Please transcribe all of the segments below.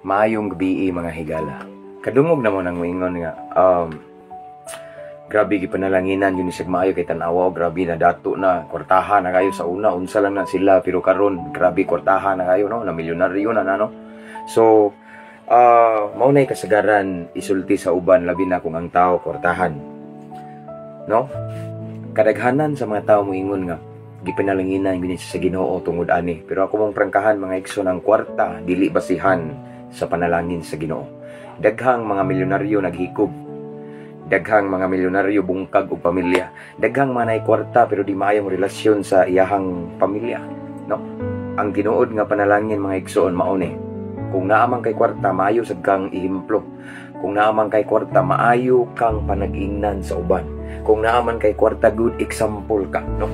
Maayong gabii, mga higala. Kadungog na mo nang moingon nga grabe gipanalanginan yun siya, maayo kay tan-awa, grabe na dato na, kwartaha na kayo. Sa una, unsa lang na sila, pero karon grabe, kwartaha na kayo, no, na milyonaryo na na, no. So mao nay kasagaran isulti sa uban, labi na kung ang tao kwartahan, no. Kadaghanan sa mga tao moingon nga gipanalanginan gyud siya sa Ginoo tungod ani, pero ako mong prangkahan, mga igsoon, ang kwarta dili basihan sa panalangin sa Ginoo. Daghang mga milyonaryo naghikog, daghang mga milyonaryo bungkag og pamilya, daghang mga naay kwarta pero di maayong relasyon sa iyahang pamilya, no. Ang tinuod nga panalangin, mga igsoon, mao ni: kung naa man kay kwarta, maayo sad kang ehemplo. Kung naa man kay kwarta, maayo kang panag-ingnan sa uban. Kung naa man kay kwarta, good example ka, no.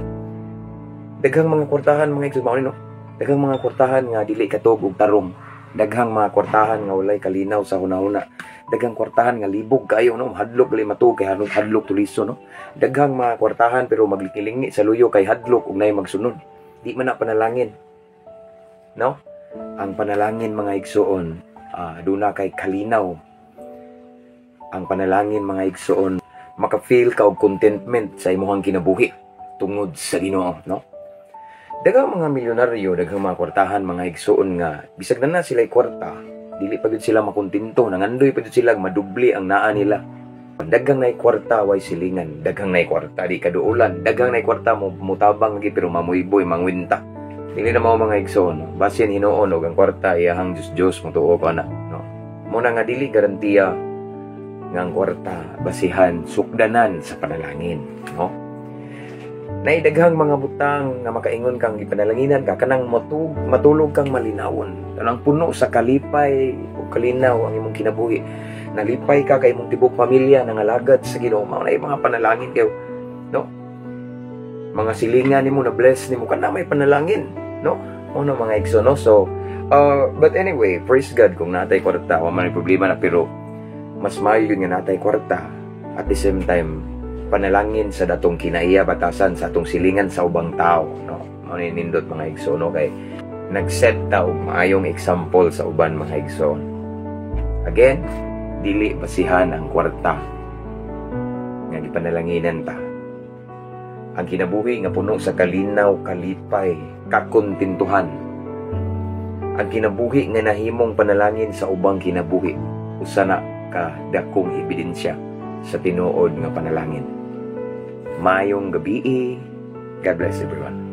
Daghang mga kwartahan, mga igsoon, mao ni, no, daghang mga kwartahan nga dili katog og tarong, daghang mga kwartahan nga walay kalinaw sa hunahuna, daghang kwartahan nga libog kayo, no, hadlok gali matuog kay hadlok, hadlok tuliso, no. Daghang mga kwartahan pero maglikilingi sa luyo kay hadlok og nay magsunod. Di man na panalangin, no. Ang panalangin, mga igsoon, duna kay kalinaw. Ang panalangin, mga igsoon, maka-feel ka og contentment sa imong kinabuhi tungod sa Ginoo, no. Daghang mga milyonaryo, daghang mga kwartahan, mga igsoon, nga bisag na na sila kwarta, dili pa gyud sila makontento, nangandoy pa gyud sila madubli ang naa nila. Daghang nay kwarta way silingan, daghang nay kwarta di kaduulan, daghang nay kwarta mo mutabang lagi pero mamuyboy, mangwinta. Dili na mao, mga igsoon, no? Basin hinuon og ang kwarta iyahang Diyos Diyos, motuo ko ana, no. Muna nga dili garantiya nga ang kwarta basihan, sukdanan sa panalangin, no. Naidaghang mga butang nga makaingon kang gipanalanginan ka, kanang matulog kang malinawon, kanang puno sa kalipay o kalinaw ang imong kinabuhi, nalipay ka kay imong tibok pamilya nangalagad sa Ginoo. Mao na mga panalangin kayo, no. Mga silingan nimo na bless nimo, kana may panalangin, no. Mao na, mga igsoon, no. So but anyway, praise God kung natay kwarta, wa man may problema na, pero mas maayo yun nga natay kwarta, at the same time panalangin sa datong kinaiya, batasan sa atong silingan, sa ubang tao, no. Mao ni nindot, mga igsoon, no, kay nag-set ta og maayong example sa uban, mga igsoon. Again, dili basihan ang kwarta nga gipanalanginan ta. Ang kinabuhi nga puno sa kalinaw, kalipay, kakontentuhan, ang kinabuhi nga nahimong panalangin sa ubang kinabuhi, usa na ka dakong ebidensya sa tinuod nga panalangin. Maayong gabii. God bless everyone.